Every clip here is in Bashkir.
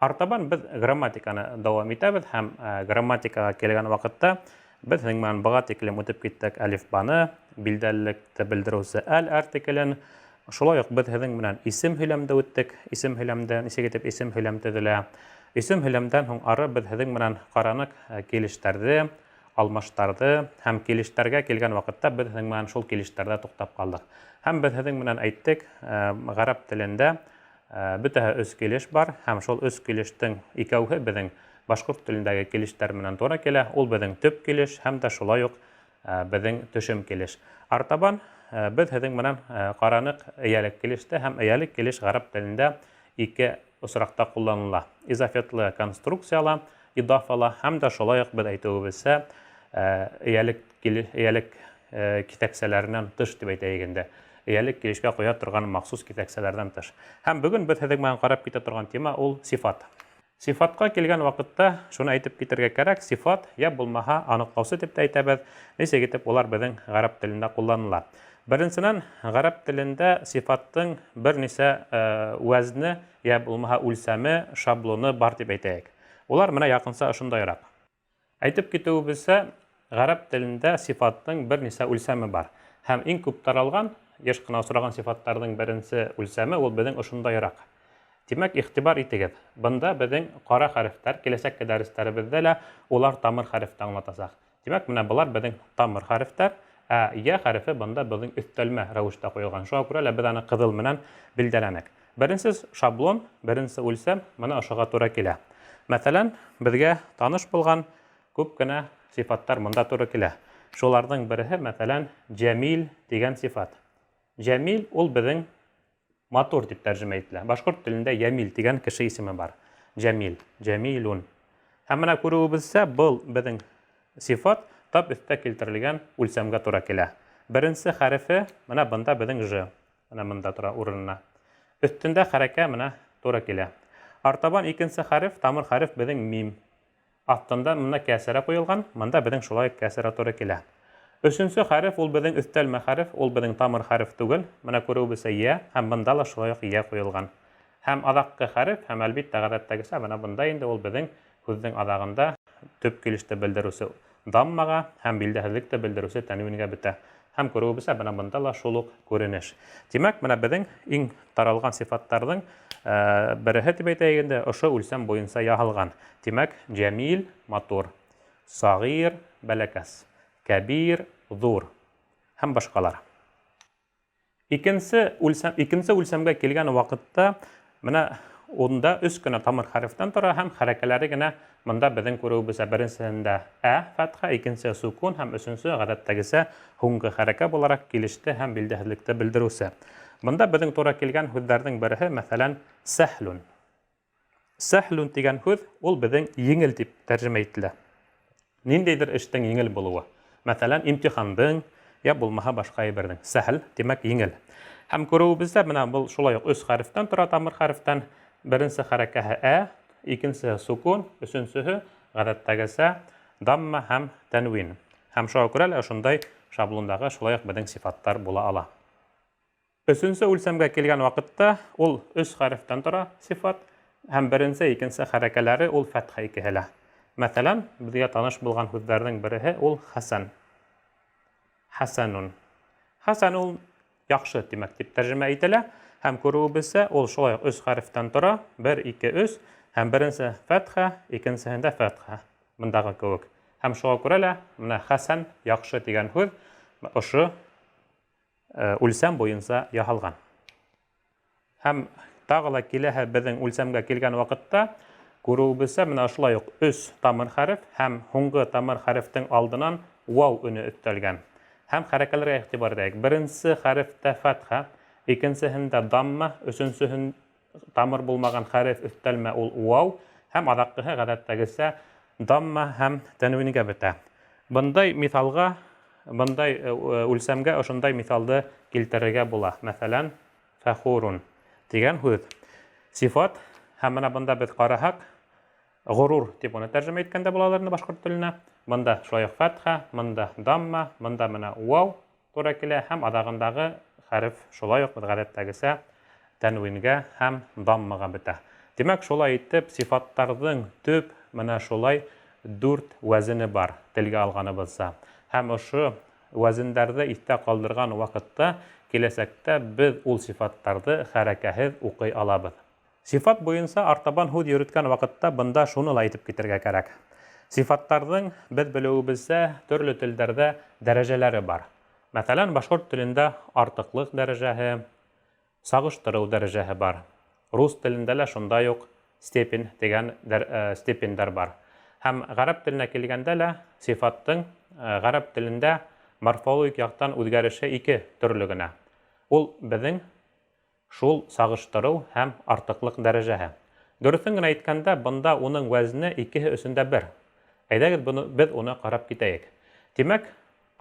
Артабан беҙ грамматиканы дауам итәбеҙ һәм грамматикаға килгән ваҡытта беҙ һеҙҙең менән быға тиклем үтеп киттек әлифбаны, билдәлелекте белдереүсе әл артиклен. Шулай уҡ беҙ һеҙҙең менән исем һөйләмде үттек, исем һөйләмдә нисек итеп исем һөйләм төҙөлә. Исем һөйләмдән һуң ары беҙ һеҙҙең менән ҡараныҡ килештәрҙе, алмаштарҙы һәм килештәргә килгән ваҡытта беҙ һеҙҙең менән шул килештәрҙә туҡтап ҡалдыҡ. Һәм беҙ һеҙҙең менән әйттек, ғәрәп телендә бөтәһе өс килеш бар һәм шул өс килештең икәүһе беҙҙең башҡорт телендәге килештәр менән тура килә. Ул беҙҙең төп килеш һәм дә шулай уҡ беҙҙең төшөм килеш. Артабан беҙ һеҙҙең менән ҡараныҡ эйәлек килеште һәм эйәлек килеш ғәрәп телендә ике осраҡта ҡулланыла. Изофетлы конструкцияла, идафала һәм дә шулай уҡ беҙ әйтеүебеҙсә, эйәлек киҫәксәләренән тыш тип әйтәйек инде. Эйәлек килешкә ҡуя торған махсус киҫәксәләрҙән тыш. Һәм бөгөн беҙ һеҙҙең менән ҡарап китә торған тема ул сифат. Сифатҡа килгән ваҡытта шуны әйтеп китергә кәрәк, сифат йә булмаһа аныҡлаусы тип тә әйтәбеҙ, нисек итеп улар беҙҙең ғәрәп телендә ҡулланыла. Беренсенән, ғәрәп телендә сифаттың бер нисә вәзне йә булмаһа үлсәме, шаблоны бар тип әйтәйек. Улар менә яҡынса ошондайыраҡ. Әйтеп китеүебеҙсә, ғәрәп телендә сифаттың бер нисә үлсәме бар. Һәм иң күп таралған, йыш ҡына осраған сифаттарҙың беренсе үлсәме ул беҙҙең ошондайыраҡ. Тимәк, иғтибар итегеҙ. Бында беҙҙең ҡара хәрефтәр, киләсәкке дәрестәребеҙҙә лә улар тамыр хәрефте аңлатасаҡ. Тимәк, менә былар беҙҙең тамыр хәрефтәр, ә йә хәрефе бында беҙҙең өҫтәлмә рәүештә ҡуйылған. Шуға күрә лә беҙ аны ҡыҙыл менән билдәләнек. Беренсе шаблон, беренсе үлсәм бына ошоға тура килә. Мәҫәлән, беҙгә таныш булған күп кенә сифаттар бында тура килә. Шуларҙың береһе, мәҫәлән, Жәмил тигән сифат. Жәмил ул беҙҙең матур тип тәржемә ителә. Башҡорт телендә Йәмил тигән кеше исеме бар. Жәмил, Жәмилун. Һәм менә күреүебеҙсә, был беҙҙең сифат тап өҫтә килтерелгән үлсәмгә тура килә. Беренсе хәрефе менә бында беҙҙең Ж. Менә бында тора урынына. Өҫтөндә хәрәкә менә тура килә. Артабан икенсе хәреф, тамыр хәреф беҙҙең мим. Аҫтында мына кәсәрә ҡуйылған, мында беҙҙең шулай кәсәрә тура килә. Өсөнсө хәреф ул беҙҙең өҫтәлмә хәреф, ул беҙҙең тамыр хәреф түгел. Менә күреүебеҙсә йә, һәм бында ла шулай уҡ йә ҡуйылған. Һәм аҙаҡҡы хәреф, һәм әлбиттә ғәҙәттәгесә бына бында инде ул беҙҙең һүҙҙең аҙағында төп килеште белдереүсе даммаға һәм билдәһеҙлекте белдереүсе тәнвингә бөтә. Һәм күреүебеҙсә бына бында ла шул уҡ күренеш. Тимәк, менә беҙҙең иң таралған сифаттарҙың береһе тип әйтәйек инде, ошо үлсәм буйынса яһалған. Тимәк, Жәмил матур, сағир бәләкәс, кәбир ҙур һәм башҡалар. Икенсе үлсәм, икенсе үлсәмгә килгән ваҡытта менә унда өс кенә тамыр хәрефтән тора һәм хәрәкәләре генә бында беҙҙең күреүебеҙсә беренсеһендә ә фәтхә, икенсе сукун һәм өсөнсө ғәҙәттәгесә һуңғы хәрәкә булараҡ килеште һәм билдәһеҙлекте белдереүсе. Бында беҙҙең тура килгән һүҙҙәрҙең береһе, мәҫәлән, сәһлун. Сәһлун тигән һүҙ ул беҙҙең еңел тип тәржемә ителә. Ниндәйҙер эштең еңел булыуы. Мәҫәлән, имтихандың йә булмаһа башҡа әйберҙең. Сәһл, тимәк, еңел. Һәм күреүебеҙҙә менә был шулай уҡ өс хәрефтән тора, тамыр хәрефтән. Беренсе хәрәкәһе ә, икенсеһе сукун, өсөнсөһө ғәҙәттәгесә дамма һәм тәнвин. Һәм шуға күрә лә ошондай шаблондағы шулай уҡ беҙҙең сифаттар була ала. Өсөнсө үлсәмгә килгән ваҡытта ул өс хәрефтән тора сифат һәм беренсе, икенсе хәрәкәләре ул фәтхә икеһе лә. Мәҫәлән, беҙгә таныш булған һүҙҙәрҙең береһе ул хәсән. Хәсәнун. Хәсән ул яҡшы тимәк тип тәржемә ителә һәм күреүебеҙсә ул шулай уҡ өс хәрефтән тора, 1, 2, 3 һәм беренсе фәтхә, икенсеһендә фәтхә, бындағы кеүек. Һәм шуға күрә лә менә хәсән яҡшы тигән һүҙ ошо үлсәм буйынса яһалған. Һәм тағы ла киләһе беҙҙең үлсәмгә килгән ваҡытта күреүебеҙсә менә ошолай уҡ өс тамыр хәреф һәм һуңғы тамыр хәрефтең алдынан вау өнө өҫтәлгән. Һәм хәрәкәләргә иғтибар итәйек. Беренсе хәрефтә фәтхә, икенсеһендә дамма, өсөнсөһөн тамыр булмаған хәреф өҫтәлмә ул вау һәм аҙаҡҡыһы ғәҙәттәгесә дамма һәм тәнвингә бөтә. Бындай миҫалға, бындай үлсәмгә ошондай миҫалды килтерергә була. Мәҫәлән, фәхурун тигән һүҙ. Сифат һәм менә бында беҙ ҡараһаҡ, ғорур тип уны тәржемә иткәндә булалар инде башҡорт теленә. Бында шулай уҡ фәтхә, бында дамма, бында менә вау тура килә һәм аҙағындағы хәреф шулай уҡ беҙ ғәҙәттәгесә тәнвингә һәм даммаға бөтә. Тимәк, шулай итеп, сифаттарҙың төп менә шулай дүрт вәзене бар, телгә алғаныбыҙса. Һәм ошо вәзендәрҙе иҫтә ҡалдырған ваҡытта киләсәктә беҙ ул сифаттарҙы хәрәкәһеҙ уҡый алабыҙ. Сифат буйынса артабан һүҙ йөрөткән ваҡытта бында шуны ла әйтеп китергә кәрәк. Сифаттарҙың, беҙ белеүебеҙсә, төрлө телдәрҙә дәрәжәләре бар. Мәҫәлән, башҡорт телендә артыҡлыҡ дәрәжәһе, сағыштырыу дәрәжәһе бар. Рус телендә лә шундай уҡ степень тигән степеньдәр бар. Һәм ғәрәп теленә килгәндә лә сифаттың ғәрәп телендә морфологик яҡтан үҙгәреше ике төрлө генә. Ул беҙҙең шул сағыштырыу һәм артыҡлыҡ дәрәжәһе. Дөрөҫөн генә әйткәндә, бында уның вәзне икеһе өсөн дә бер. Әйҙәгеҙ, быны, беҙ уны ҡарап китәйек. Тимәк,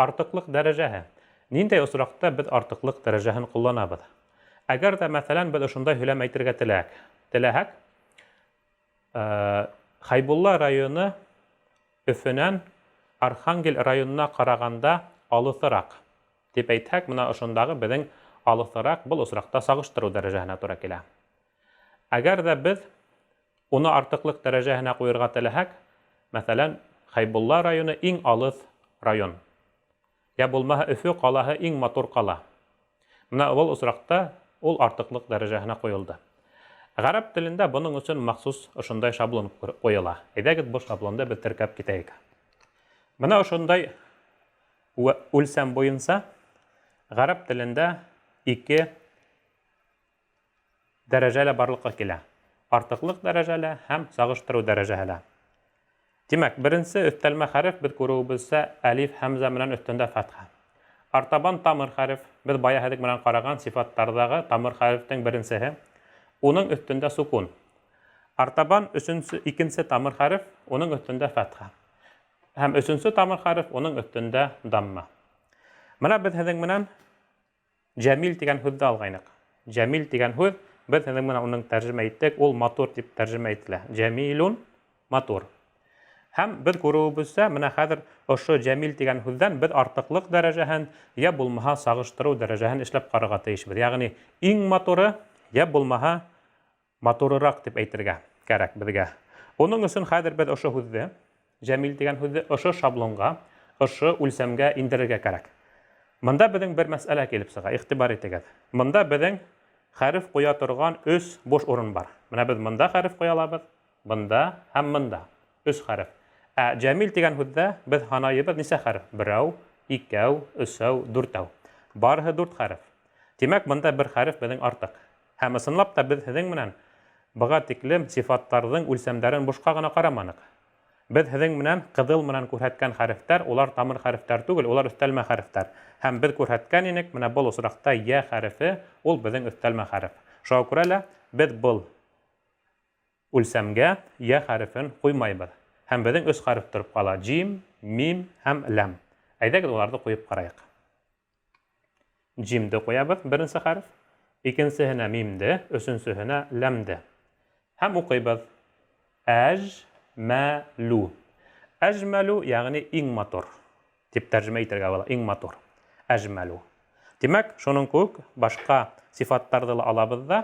артыҡлыҡ дәрәжәһе. Ниндәй осраҡта беҙ артыҡлыҡ дәрәжәһен ҡулланабыҙ? Әгәр ҙә, мәҫәлән, беҙ ошондай һөйләм әйтергә теләк, теләһәк, Хәйбулла районы Өфөнән Архангел районына ҡарағанда алыҫыраҡ, тип әйтһәк, мына ошондағы беҙҙең алыҫыраҡ был осраҡта сағыштырыу дәрәжәһенә тура килә. Әгәр ҙә беҙ уны артыҡлыҡ дәрәжәһенә ҡуйырға теләһәк, мәҫәлән, Хәйбулла районы иң алыҫ район. Йә булмаһа Өфө ҡалаһы иң матур ҡала. Менә был осракта ул артыҡлыҡ дәрәжәһенә ҡуйылды. Гарәп телендә бының өсөн махсус ошондай шаблон ҡуйыла. Әйҙәгеҙ, был шаблонды беҙ теркәп китәйек. Менә ошондай үлсәм буйынса гарәп телендә ике дәрәжә лә барлыҡҡа килә. Артыҡлыҡ дәрәжә лә һәм сағыштырыу дәрәжәһе лә. Тимәк, беренсе өҫтәлмә хәреф беҙ күреүебеҙсә әлиф һәмзә менән өҫтөндә фәтхә. Артабан тамыр хәреф, беҙ бая һеҙҙең менән ҡараған сифаттарҙағы тамыр хәрефтең беренсеһе, уның өҫтөндә сукун. Артабан өсөнсө, икенсе тамыр хәреф, уның өҫтөндә фәтхә. Һәм өсөнсө тамыр хәреф, уның өҫтөндә дамма. Менә беҙ һеҙҙең менән Җәмил дигән һүҙҙе алғайныҡ. Җәмил дигән һүҙ, беҙ һеҙҙең менән уның тәржемә иттек, ул матур дип тәржемә ителә. Җәмилун матур. Һәм беҙ күреүебеҙсә, менә хәҙер ошо җәмил дигән һүҙҙән беҙ артыҡлыҡ дәрәжәһен, йә булмаһа сағыштырыу дәрәжәһен эшләп ҡарарға тейешбеҙ. Ягъни иң матуры, йә булмаһа матурыраҡ дип әйтергә кәрәк беҙгә. Уның өсөн хәҙер беҙ ошо һүҙҙе, Җәмил дигән һүҙҙе ошо шаблонға, ошо үлсәмгә индерергә кәрәк. Мында беҙҙең бер мәсьәлә килеп сыға, игътибар итегеҙ. Мында беҙҙең хәреф ҡуя торған өс буш урын бар. Менә беҙ мында хәреф ҡуя алабыҙ, бында һәм мында. Өс хәреф. Ә Җәмил дигән һүҙҙә беҙ һанайыбыҙ нисә хәреф? Берәү, икәү, өсәү, дүртәү. Барыһы дүрт хәреф. Тимәк, мында бер хәреф беҙҙең артыҡ. Һәм ысынлап та беҙ һеҙҙең менән быға тиклем сифаттарҙың үлсәмдәрен бушҡа ғына ҡараманыҡ. Беҙ һеҙҙең менән ҡыҙыл менән күрһәткән хәрефтәр, улар тамыр хәрефтәр түгел, улар өҫтәлмә хәрефтәр. Һәм беҙ күрһәткән инек, менә был осраҡта йә хәрефе, ул беҙҙең өҫтәлмә хәреф. Шуға күрә лә беҙ был үлсәмгә йә хәрефен ҡуймайбыҙ. Һәм беҙҙең өс хәреф тороп ҡала, джим, мим һәм ләм. Әйҙәгеҙ уларҙы ҡуйып ҡарайыҡ. Джимде ҡуябыҙ, беренсе хәреф, икенсеһенә мимде, өсөнсөһөнә ләмде. Һәм уҡыйбыҙ. Әж, мә, лү. Әжмәлү, ягъни иң матур дип тәрҗемә итергә була, иң матур. Әжмәлү. Тимәк, шуның кеүек башҡа сифаттарҙы ла алабыҙ да,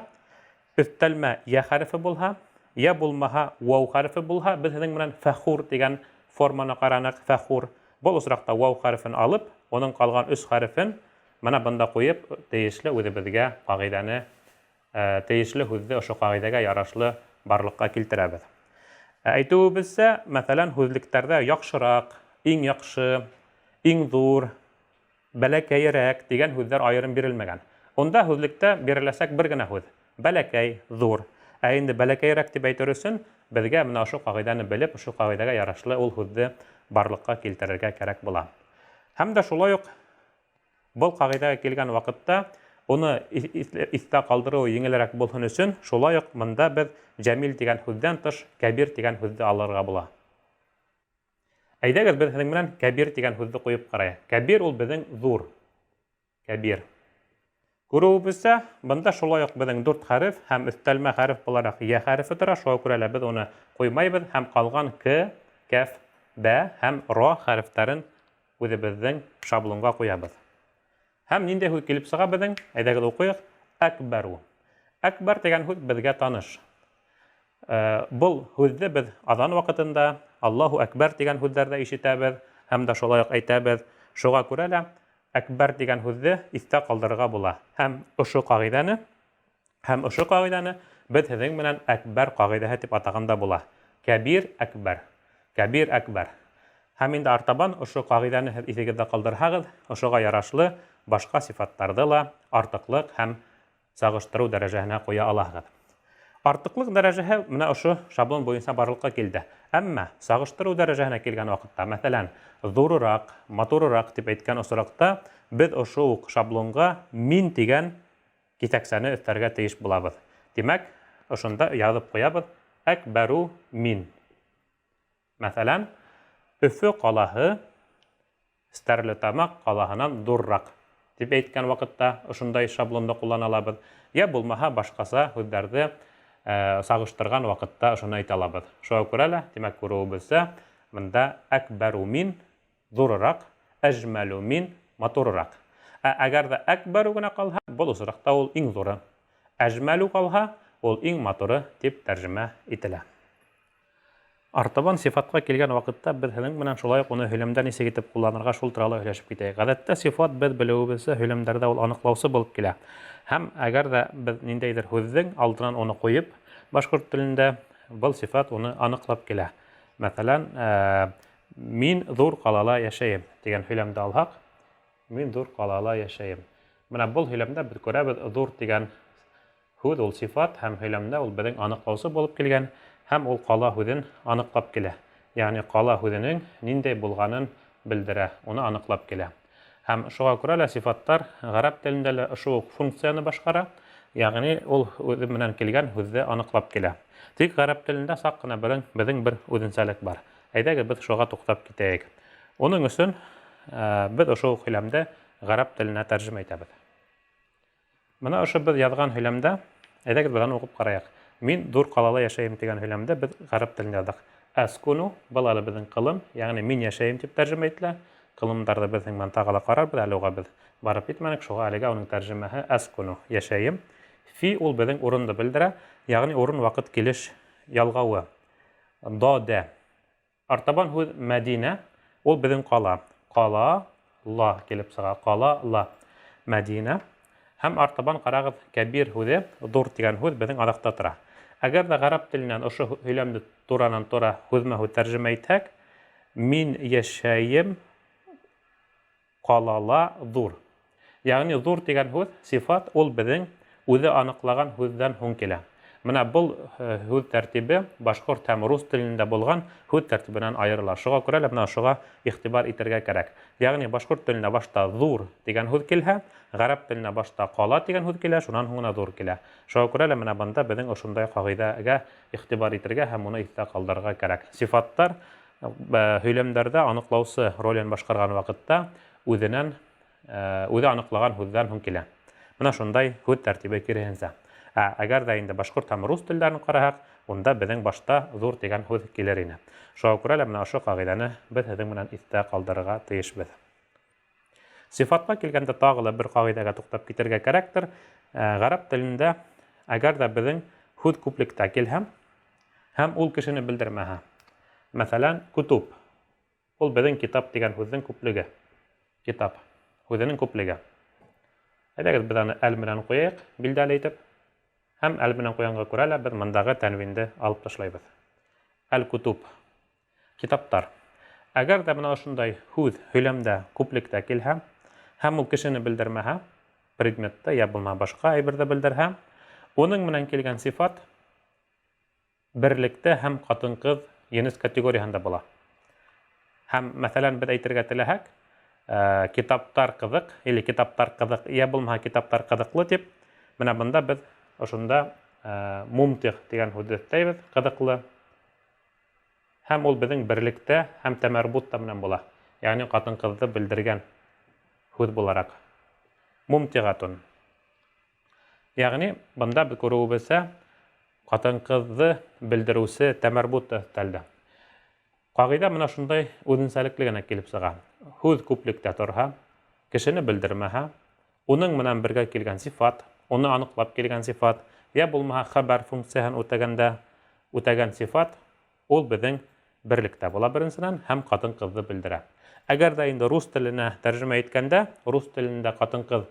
өҫтәлмә йә хәрефе булһа, йә булмаһа вау хәрефе булһа, беҙ һеҙҙең менән фәхур тигән форманы ҡараныҡ, фәхур. Был осраҡта вау хәрефен алып, уның ҡалған өс хәрефен менә бында ҡуйып, тейешле үҙебеҙгә ҡағиҙәне, тейешле һүҙҙе ошо ҡағиҙәгә ярашлы барлыҡҡа килтерәбеҙ. Әйтеүебеҙсә, мәҫәлән, һүҙлектәрҙә яҡшыраҡ, иң яҡшы, иң ҙур, бәләкәйерәк дигән һүҙҙәр айырым бирелмәгән. Унда һүҙлектә биреләсәк бер генә һүҙ, бәләкәй, ҙур. Ә инде бәләкәйерәк дип әйтер өсөн беҙгә менә ошо ҡағиҙәне белеп, ошо ҡағиҙәгә ярашлы ул һүҙҙе барлыҡҡа килтерергә кәрәк була. Һәм дә шулай уҡ был ҡағиҙәгә килгән ваҡытта уны иҫтә ҡалдырыуы еңелерәк булһын өсөн, шулай уҡ мында беҙ Җәмил дигән һүҙҙән тыш Кәбир дигән һүҙҙе алырға була. Әйҙәгеҙ, беҙ һеҙҙең менән кәбир тигән һүҙҙе ҡуйып ҡарайыҡ. Кәбир ул беҙҙең ҙур. Кәбир. Күреүебеҙсә, бында шулай уҡ беҙҙең дүрт хәреф һәм өҫтәлмә хәреф булараҡ йә хәрефе тора, шуға күрә лә беҙ уны ҡуймайбыҙ һәм ҡалған к, кәф, бә һәм ро хәрефтәрен үҙебеҙҙең шаблонға ҡуябыҙ. Һәм ниндәй һүҙ килеп сыға беҙҙең? Әйҙәгеҙ уҡыйыҡ. Әкбәру. Әкбәр тигән һүҙ беҙгә таныш. Был һүҙҙе беҙ аҙан ваҡытында Аллаһу әкбәр тигән һүҙҙәрҙә ишетәбеҙ һәм дә шулай уҡ әйтәбеҙ. Шуға күрә лә әкбәр тигән һүҙҙе иҫтә ҡалдырырға була. Һәм ошо ҡағиҙәне һәм ошо ҡағиҙәне беҙ һеҙҙең менән әкбәр ҡағиҙәһе тип атаған да була. Кәбир әкбәр. Кәбир әкбәр. Һәм инде артабан ошо ҡағиҙәне һеҙ иҫегеҙҙә ҡалдырһағыҙ, ошоға ярашлы башҡа сифаттарҙы ла артыҡлыҡ һәм сағыштырыу дәрәжәһенә ҡуя алаһығыҙ. Артыҡлыҡ дәрәжәһе менә ошо шаблон буйынса барлыҡҡа килде. Әммә сағыштырыу дәрәжәһенә килгән ваҡытта, мәҫәлән, ҙурыраҡ, матурыраҡ тип әйткән осраҡта, беҙ ошо уҡ шаблонға мин тигән киҫәксәне өҫтәргә тейеш булабыҙ. Тимәк, ошонда яҙып ҡуябыҙ әкбәру мин. Мәҫәлән, Өфө ҡалаһы Стәрлетамаҡ ҡалаһынан ҙурыраҡ тип әйткән ваҡытта ошондай шаблонды ҡуллана алабыҙ. Йә булмаһа башҡаса һүҙҙәрҙе сағыштырған ваҡытта ошоно әйтә алабыҙ. Шуға күрә лә, тимәк, күреүебеҙсә, бында әкбәру мин ҙурыраҡ, әжмәлү мин матурыраҡ. Ә әгәр ҙә әкбәру генә ҡалһа, был осраҡта ул иң ҙуры. Әжмәлү ҡалһа, ул иң матуры тип тәржемә ителә. Артабан сифатҡа килгән ваҡытта беҙ һеҙҙең менән шулай уҡ уны һөйләмдә нисек итеп ҡулланырға шул турала һөйләшеп китәйек. Ғәҙәттә сифат беҙ белеүебеҙсә һөйләмдәрҙә ул аныҡлаусы булып килә. Һәм әгәр ҙә беҙ ниндәйҙер һүҙҙең алдынан уны ҡуйып, башҡорт телендә был сифат уны аныҡлап килә. Мәҫәлән, мин ҙур ҡалала йәшәйем тигән һөйләмде алһаҡ, мин ҙур ҡалала йәшәйем. Бына был һөйләмдә беҙ күрәбеҙ ҙур тигән Һүҙ ул сифат һәм һөйләмдә ул беҙҙең аныҡлаусы булып килгән һәм ул ҡала һүҙен аныҡлап килә. Ягъни ҡала һүҙенең ниндәй булғанын белдерә, уны аныҡлап килә. Һәм шуға күрә лә сифаттар гарәп телендә лә ошо ук функцияны башҡара, ягъни ул үҙе менән килгән һүҙҙе аныҡлап килә. Тик гарәп телендә саҡ ҡына берең, беҙҙең бер үҙенсәлек бар. Әйҙәгеҙ беҙ шуға туҡтап китәйек. Уның өсөн беҙ ошо ук һөйләмде гарәп теленә тәржемә итәбеҙ. Бына ошо беҙ яҙған һөйләмдә, әйҙәгеҙ беҙ аны уҡып ҡарайыҡ. Мин ҙур ҡалала йәшәйем тигән һөйләмдә беҙ ғәрәп телендә яҙҙыҡ. Әскуну, был әле беҙҙең ҡылым, ягъни мин йәшәйем тип тәржемә ителә. Ҡылымдарҙы беҙ һең менән тағы ла ҡарарбыҙ, әле уға беҙ барып етмәнек, шуға әлегә уның тәржемәһе әскуну, йәшәйем. Фи ул беҙҙең урынды белдерә, ягъни урын ваҡыт килеш ялғауы. До дә. Артабан һүҙ Мәдинә, ул беҙҙең ҡала. Ҡала, ла килеп сыға. Ҡала, ла. Мәдинә. Һәм артабан ҡарағыҙ, кәбир һүҙе, ҙур тигән һүҙ беҙҙең аҙаҡта тора. Әгәр ҙә ғәрәп теленән ошо һөйләмде туранан-тура һүҙмә-һүҙ тәржемә итһәк, мин йәшәйем Ҡалала ҙур. Ягъни ҙур тигән һүҙ, сифат, ул беҙҙең үҙе аныҡлаған һүҙҙән һуң килә. Менә был һүҙ тәртибе башҡорт һәм рус телендә булған һүҙ тәртибенән айырыла. Шуға күрә лә менә ошоға игътибар итергә кәрәк. Ягъни башҡорт теленә башта ҙур тигән һүҙ килһә, гарәп теленә башта ҡала тигән һүҙ килә, шунан һуң ғына ҙур килә. Шуға күрә лә менә бында беҙҙең ошондай ҡағиҙәгә игътибар итергә һәм уны иҫтә ҡалдырырға кәрәк. Сифаттар Һөйләмдәрҙә аныҡлаусы ролен башҡарған ваҡытта үҙенән үҙе аныҡлаған һүҙҙән һуң килә. Менә шундай һүҙ тәртибе киреһенсә. Ә әгәр ҙә инде башҡорт һәм рус телдәрен ҡараһаҡ, унда беҙҙең башта ҙур тигән һүҙ килер ине. Шуға күрә лә менә ошо ҡағиҙәне беҙ һеҙҙең менән иҫтә ҡалдырырға тейешбеҙ. Сифатҡа килгәндә тағы ла бер ҡағиҙәгә туҡтап китергә кәрәктер. Ғәрәп телендә әгәр ҙә беҙҙең һүҙ күплектә килһә, Һәм ул кешене белдермәһә. Мәҫәлән, кутуб. Ул беҙҙең китап тигән һүҙҙең күплеге. Китап һүҙенең күплеге. Әйҙәгеҙ, беҙ аны әл менән ҡуйайыҡ, билдәле итеп. Һәм әл менән ҡуйғанға күрә лә беҙ мындағы тәнвинде алып ташлайбыҙ. Әл-кутуб. Китаптар. Әгәр ҙә бына ошондай һүҙ һөйләмдә күплектә килһә һәм ул кешене белдермәһә, предметты йә булмаһа башҡа әйберҙе белдерһә, уның менән килгән сифат берлектә һәм ҡатын-ҡыҙ енес категорияһында була. Һәм, мәҫәлән, беҙ әйтергә теләһәк, китаптар ҡыҙыҡ или китаптар ҡыҙыҡ, йә булмаһа китаптар ҡыҙыҡлы тип, менә бында беҙ ошонда мумтих тигән һүҙҙе өҫтәйбеҙ, ҡыҙыҡлы. Һәм ул беҙҙең берлектә һәм тәмәрбутта менән була. Ягъни ҡатын-ҡыҙҙы белдергән һүҙ булараҡ. Мумтиғатун. Ягъни бында беҙ күреүебеҙсә, ҡатын-ҡыҙҙы белдереүсе тәмәрбут та өҫтәлде. Ҡағиҙә менә шундай үҙенсәлекле генә килеп сыға. Һүҙ күплектә торһа, кешене белдермәһә, уның менән бергә килгән сифат, уны аныҡлап килгән сифат, йә булмаһа хәбәр функцияһын үтәгәндә үтәгән сифат ул беҙҙең берлектә була беренсенән һәм ҡатын-ҡыҙҙы белдерә. Әгәр ҙә инде рус теленә тәржемә иткәндә, рус телендә ҡатын-ҡыҙ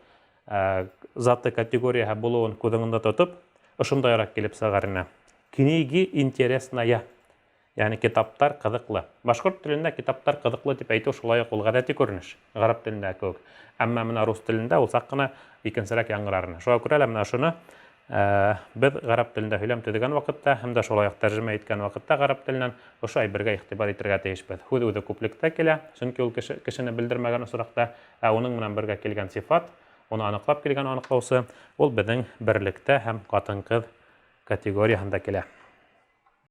заты категорияһы булыуын күҙ уңында тотоп, ошондайыраҡ килеп сығар ине. Книги интересная. Ягъни китаптар ҡыҙыҡлы. Башҡорт телендә китаптар ҡыҙыҡлы тип әйтеү шулай уҡ ул ғәҙәти күренеш, ғәрәп телендәге кеүек. Әммә менә рус телендә ул саҡ ҡына икенсерәк яңғырар ине. Шуға күрә лә менә ошоно беҙ ғәрәп телендә һөйләм төҙөгән ваҡытта һәм дә шулай уҡ тәржемә иткән ваҡытта ғәрәп теленән ошо әйбергә игътибар итергә тейешбеҙ. Һүҙ үҙе күплектә килә, сөнки ул кеше кешене белдермәгән осракта, ә уның менән бергә килгән сифат, уны аныҡлап килгән аныҡлаусы, ул беҙҙең берлектә һәм ҡатын-ҡыҙ категорияһында килә.